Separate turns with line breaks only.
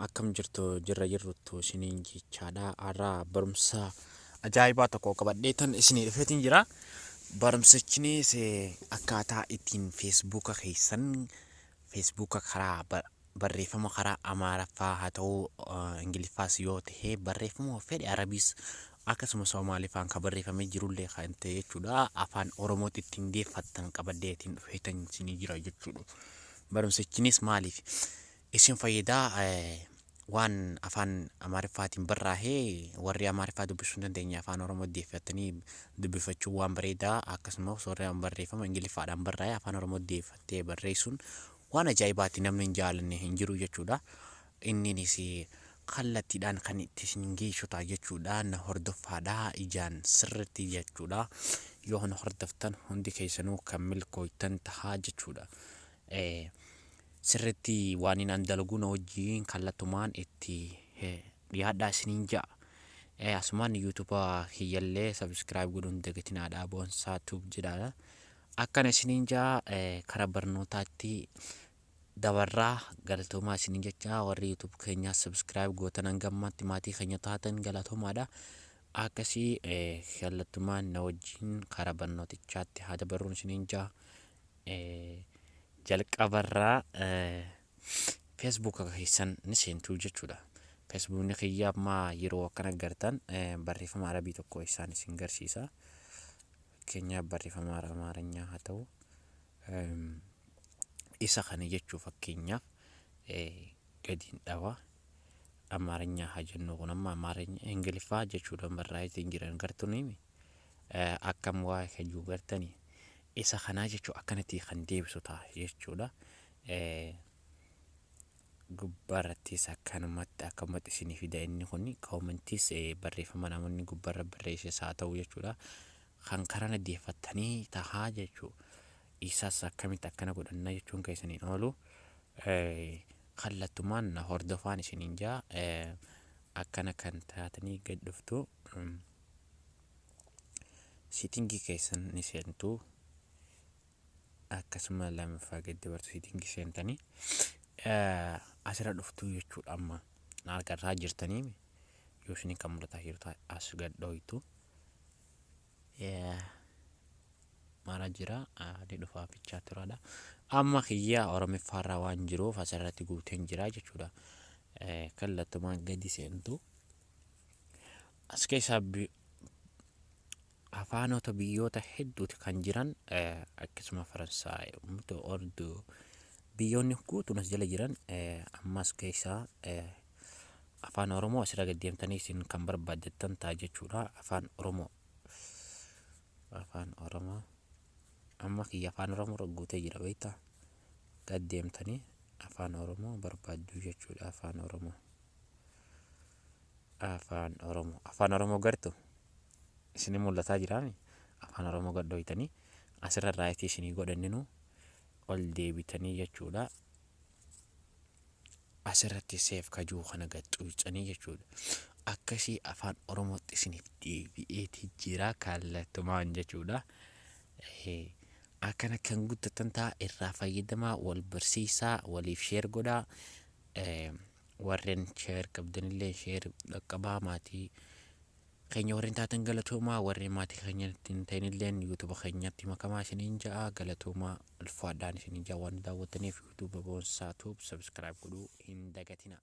Akkam jirtu jirra jirrutu isiniin jechaadha. Har'a barumsa ajaa'ibaa tokko qabadheetan isinii dhufeetiin jira. Barumsichinis akkaataa ittiin feesbuuka keessan feesbuuka karaa barreeffama karaa Amaaraffaa haa ta'u, Ingiliffaas yoo ta'e, barreeffama fedhe Arabiis akkasuma Somaaliffaan kan barreeffamee jirullee kan ta'e jechuudha. Afaan Oromootti ittiin deeffattan qabadheetiin dhufeetan isinii jira jechuudha. Barumsichinis maaliif isin fayyadaa? Waan afaan Amaariffaatiin barraa'ee warri Amaariffaa dubbisuu hin dandeenye afaan Oromoo deeffatanii dubbifachuu waan bareedaa, akkasumas warri barreeffama Ingiliffaadhaan barraa'e afaan Oromoo deeffattee barreessuun waan ajaa'ibaati, namni hin jaalanne hin jiru jechuudha. Inninis kallattiidhaan kan itti isin geessu ta'a jechuudha. Na hordoffaadha ijaan sirriitti jechuudha. Yoo na hordoftan hundi keessanuu kan milkooytan tahaa jechuudha. Sirriitti waan inni an dalagu na wajjin kallattumaan itti dhiyaadhaa isiniin ja'a. Asumaan yuutuuba kiyyallee subscribe godhuun dagatinaadha. Boonsaa Tube jedhaadha. Akkana isiniin ja'a, karaa barnootaatti dabarraa. Galatoomaa isiniin jecha, warri YouTube keenyaa subscribe gootan, hanga ammaatti maatii keenya taatan galatoomaadha. Akkasii kallattumaan na wajjin karaa barnootichaatti haa dabarruun isiniin ja'a. Jalqabarraa feesbuuka keessan ni seentuu jechuudha. Feesbuukni kiyya amma yeroo akkana gartan barreeffama Arabii tokko isaan isin garsiisa. Fakkeenyaaf barreeffama Amaarinyaa haa ta'u, isa kana jechuu, fakkeenyaaf gadiin dhawa. Amaarinyaa haa jennu, kun amma Amaarinyaa Ingiliffaa jechuudha barraa'eetiin jiran gartuuni akkam waa kajuu gartanii isa kanaa jechuu akkanatti kan deebisu ta'a jechuudha. Gubbaarrattis akkanumatti akkamatti isinii fida. Inni kun commentiis barreeffama namoonni gubbaarra barreesses haa ta'u jechuudha. Kan karana deeffattanii tahaa jechuu. Isas akkamitti akkana godhanna jechuun keessaniin oolu. Kallattumaan hordofaan isiniin jaa, akkana kan taatanii gad dhuftu. Settingii keessan ni seentu. Akkasuma lammaffaa gad dabartu, settingii seentanii asirra dhuftu jechuudha. Amma argarraa jirtanii yoo isin kan mul'ataa jiru as gad dhooytu. Mara jira, ni dhufaa fichaa turaadha. Amma kiyya Oromiffaarraa waan jiruuf asirratti guuteen jira jechuudha. Kallattumaan gadi seentu. As keessaa afaanota biyyoota hedduuti kan jiran, akkasuma Faransaay, Orduu, biyyoonni guutuun as jala jiran. Ammas keessaa afaan Oromoo asirra gad deemtanii isin kan barbaaddattan ta'a jechuudha. Afaan Oromoo. Afaan Oromoo. Amma kiyya afaan Oromoo guutee jira beektaa? Gad deemtanii afaan Oromoo barbaadduu jechuudha. Afaan Oromoo. Afaan Oromoo. Afaan Oromoo gartu isinii mul'ataa jiraami? Afaan Oromoo gad dhooytanii asirra rightii isinii godhanninu ol deebitanii jechuudha. Asirratti save kajuu kana gad xuuxanii jechuudha. Akkasii afaan Oromootti isiniif deebi'eeti jira kallattumaan jechuudha. Akkana kan guddatan ta'a, irraa fayyadamaa, wal barsiisaa, waliif share godhaa. Warreen share qabdanillee share dhaqqabaa. Maatii keenya warreen taatan galatoomaa, warreen maatii keenya hin ta'inilleen yuutuuba keenyatti makamaa isiniin ja'a. Galatoomaa, ulfaadhaan isiniin ja'a, waan daawwattaniif. Yuutuuba Boonsaa Tube subscribe godhuu hin dagatina.